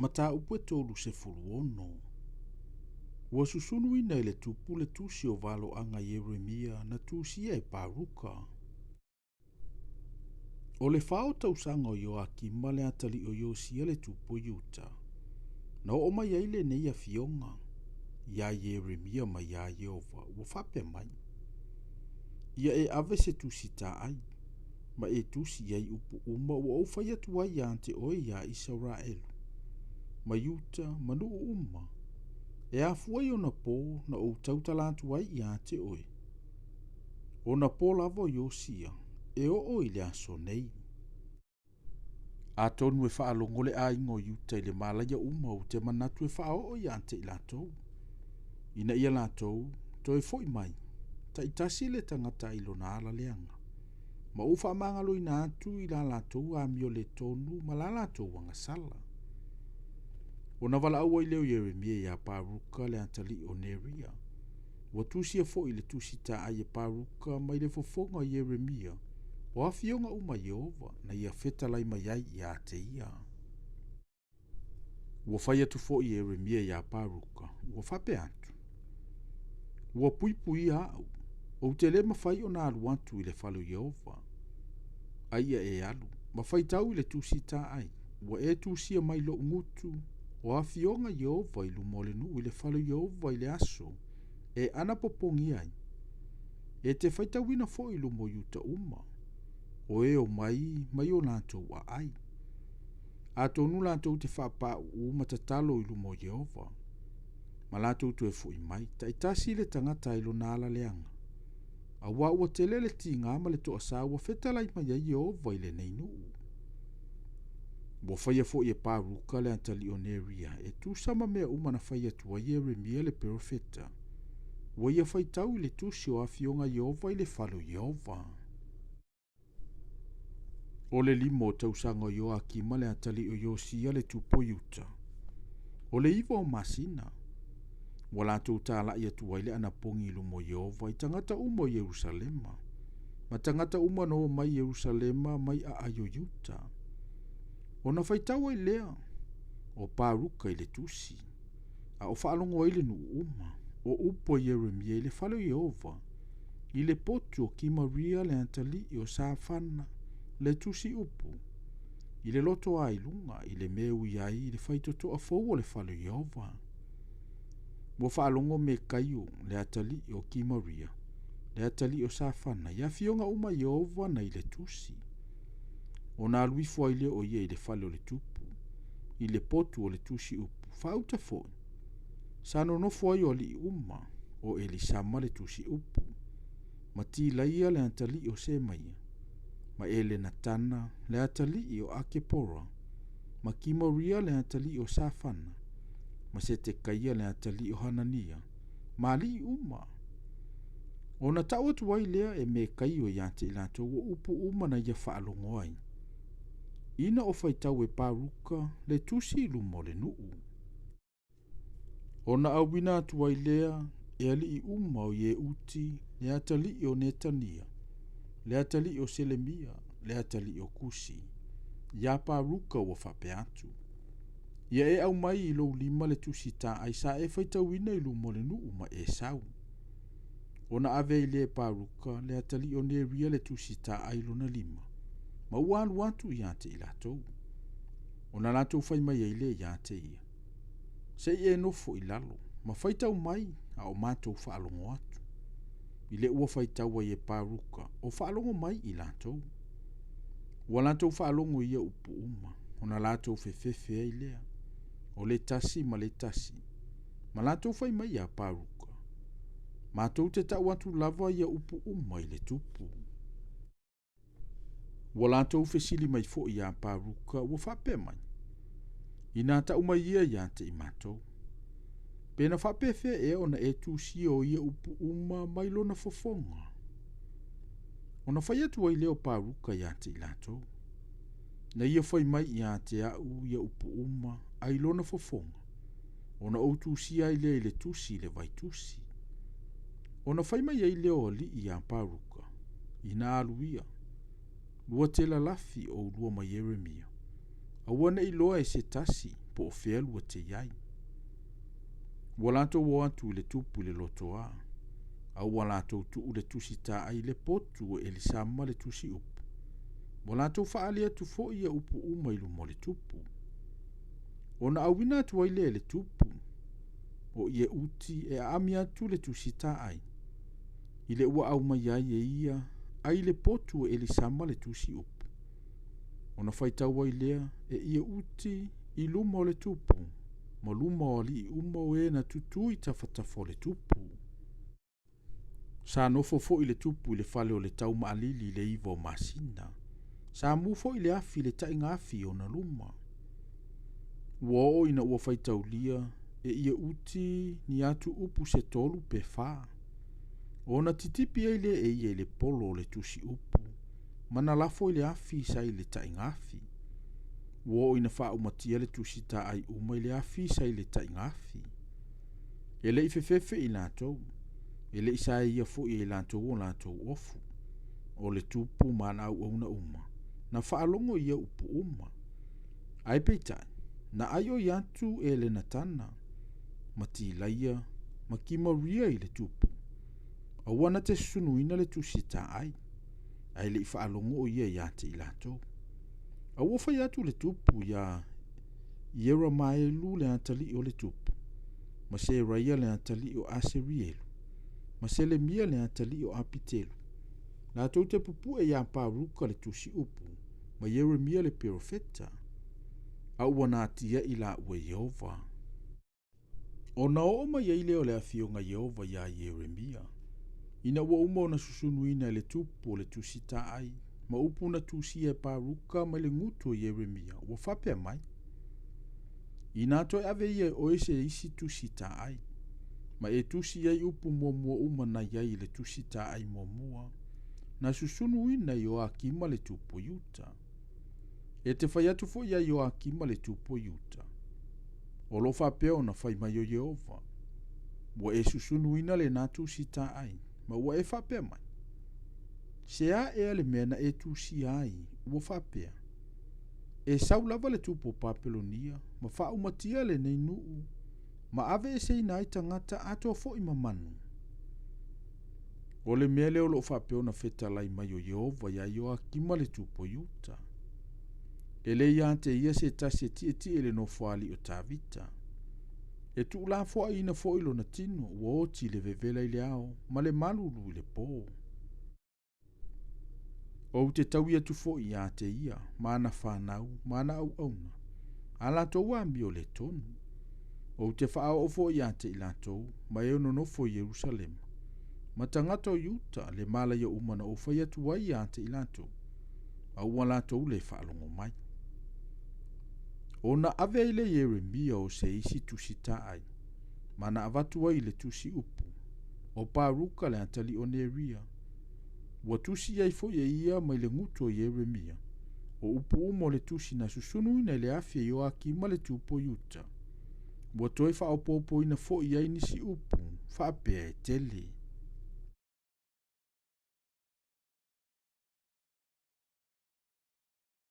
Mataupu e 36. Ua susunuina e le tupu le tusi o valoaga Ieremia na tusia e Paruka. O le fa o tausaga o Ioakima le atalii o Iosia le tupu o Iuta, na oo mai ai lenei afioga iā Ieremia mai iā Ieova, ua faapea mai, Ia e ave se tusi taai, ma e tusi i ai upu uma ua ou fai atu ai ia te oe iā Isaraelu, ma Iuta ma nuu uma, e afua i ona po na ou tautala atu ai ia te oe, ona po lava o Iosia, e oo i le aso nei. Atonu e faalogo le aiga o Iuta i le malaia uma ou te manatu e faaoo ia te i latou, ina ia latou toe foi mai, taitasi le tagata i lona ala leaga, ma ou faamagaloina atu i la latou amio le tonu ma la latou agasala. Ona valaau ai lea o Ieremia iā Paruka le atalii o Neria. Ua tusia foi i le tusi taai e Paruka mai le fofoga o Ieremia, o afioga uma a Ieova na ia fetalai mai ai ia te ia. Ua fai atu foi Ieremia iā Paruka, ua faapea atu, Ua puipuia au, ou te le mafai ona alu atu i le fale o Ieova. A ia e alu, ma faitau i le tusi taai, ua e tusia mai lou gutu, o afioga a Ieova i luma o le nuu i le fale o Ieova i le aso e anapopogi ai. E te faitauina foi i luma o Iuta uma, o e omai mai o latou aai. Atonu latou te faapauu ma tatalo i luma o Ieova, ma latou toe foi mai, taitasi le tagata i lona ala leaga. Auā ua tele le tigā ma le toasā ua fetalai mai ai Ieova i lenei nuu. Ua faia foi e Paruka le atalii o Neria e tusa ma mea uma na fai atu ai Ieremia le perofeta, ua ia faitau i le tusi o afioga a Ieova i le fale o Ieova. O le 5 o tausaga o Ioakima le atalii o Iosia le tupu o Iuta, o le 9 o masina, ua latou talai atu ai le anapogi i luma o Ieova i tagata uma o Ierusalema, ma tagata uma na omai i Ierusalema mai aai o Iuta. Ona faitau ai lea o Paruka i le tusi, a o faalogo ai le nuu uma, o upu a Ieremia i le fale o Ieova, i le potu o Kimaria le atalii o Safana le tusi upu, i le loto a i luga i le mea e ui ai i le faitotoa fou o le fale o Ieova. Ua faalogo Mekaio le atalii o Kimaria, le atalii o Safana, i afioga uma a Ieova na i le tusi. Ona alu ifo ai lea o ia i le fale o le tupu, i le potu o le tusi upu, faauta foi, sa nonofo ai o alii uma, o Elisama le tusi upu, ma Tilaia le atalii o Semaia, ma Elenatana le atalii o Akepora, ma Kimaria le atalii o Safana, ma Setekaia le atalii o Hanania, ma alii uma. Ona tau atu ai lea e Mekaio ia te i latou o upu uma na ia faalogo ai, ina o faitau e Paruka le tusi i luma o le nuu. Ona auina atu ai lea e alii uma o Ieuti le atalii o Netania, le atalii o Selemia, le atalii o Kusi, iā Paruka ua faapea atu, Ia e aumai i lou lima le tusi taai sa e faitauina i luma o le nuu ma e sau. Ona ave ai lea e Paruka le atalii o Neria le tusi taai i lona lima, ma ua alu atu ia te i latou. Ona latou fai mai ai lea ia te ia, Se i e nofo i lalo, ma faitau mai a o matou faalogo atu. I le ua faitau ai e Paruka, o faalogo mai i latou. Ua latou faalogo i ia upu uma, ona latou fefefe ai lea, o le tasi ma le tasi, ma latou fai mai iā Paruka, Matou te tau atu lava ia upu uma i le tupu. Ua latou fesili mai foi iā Paruka, ua faapea mai, Inā tau mai ia ia te i matou, pe na faapefea ea ona e tusia o ia upu uma mai lona fofoga? Ona fai atu ai lea o Paruka ia te i latou, Na ia fai mai ia te au ia upu uma ai lona fofoga, ona ou tusia ai lea i le tusi i le vaitusi. Ona fai mai ai lea o alii iā Paruka, Ina alu ia, lua te lalafi oulua ma Ieremia, aua ne i iloa e se tasi po o fea lua te i ai. Ua latou o atu i le tupu i le lotoā, a ua latou tuu le tusi taai i le potu o Elisama le tusi upu. Ua latou faaali atu foi ia upu uma i luma o le tupu. Ona auina atu ai lea e le tupu o Ieuti e aami atu le tusi taai, i le ua aumai ai e ia ai le potu o Elisama le tusi upu. Ona faitau ai lea e Ieuti i luma o le tupu, ma luma o alii uma o e na tutū i tafatafa o le tupu. Sa nofo foi le tupu i le fale o le taumaalili i le 9 o masina. Sa mu foi le afi i le taiga afi i ona luma. Ua oo ina ua faitaulia e Ieuti ni atu upu se 3 pe 4. Ona titipi ai lea e ia i le polo o le tusi upu, ma na lafo i le afi sa i le taiga afi. Ua oo ina faaumatia le tusi taai uma i le afi sa i le taiga afi. E le i fefefe i latou, e le i saeia foi e i latou o latou ofu. O le tupu ma ana auauna uma, na faalogo ia upu uma. Ae peitai, na aioi atu e Lenatana, ma Tilaia, ma Kimaria i le tupu. Aua na te susunuina le tusi taai, ae le i faalogo o ia ia te i latou. A ua fai atu le tupu ia Ieramaelu le atalii o le tupu, ma Seraia le atalii o Aserielu, ma Selemia le atalii o Apitelu. Latou te pupue ia Paruka le tusi upu, ma Ieremia le perofeta, a ua natia i la ua Ieova. Ona oo mai ai lea o le afioga Ieova iā Ieremia, ina ua uma ona susunuina e le tupu o le tusi taai, ma upu na tusia e Paruka mai le gutu o Ieremia, ua faapea mai. Inā toe ave ia e oe se isi tusi taai, ma e tusi ai upu muamua uma na i ai i le tusi taai muamua, na susunuina e Ioakima le tupu o Iuta. E te fai atu foi ia Ioakima le tupu o Iuta. O lo faapea ona fai mai o Ieova. Ua e susunuina lenā tusi taai, ma ua e faapea mai. Se a ea le mea na e tusia ai, ua faapea. E sau lava le tupu o Papelonia, ma faaumatia lenei nuu, ma aveeseina ai tagata atoa foi ma manu. O le mea lea o loo faapea ona fetalai mai o Ieova iā Ioakima le tupu o Iuta. E le ia te ia se tasi e tietie i le nofoalii o Tavita. E tuulafoaiina foi lona tino ua oti i le vevela i le ao ma le malulu i le pō. Ou te taui atu foi ia te ia, ma ana fanau, ma ana auauna, a latou amio le tonu. Ou te faaoo foi ia te i latou, ma e nonofo i Ierusalema. Ma tagata o Iuta le malaia uma na ou fai atu ai ia te i latou, a ua latou le faalogo mai. Ona ave ai le Ieremia o se isi tusi taai, ma na avatu ai i le tusi upu, o Paruka le atalii o Neria. Ua tusi ai foi e ia mai le gutu o Ieremia, o upu uma o le tusi na susunuina i le afi e Ioakima le tupu o Iuta. Ua toe faaopoopoina foi i ai nisi upu, faapea e tele.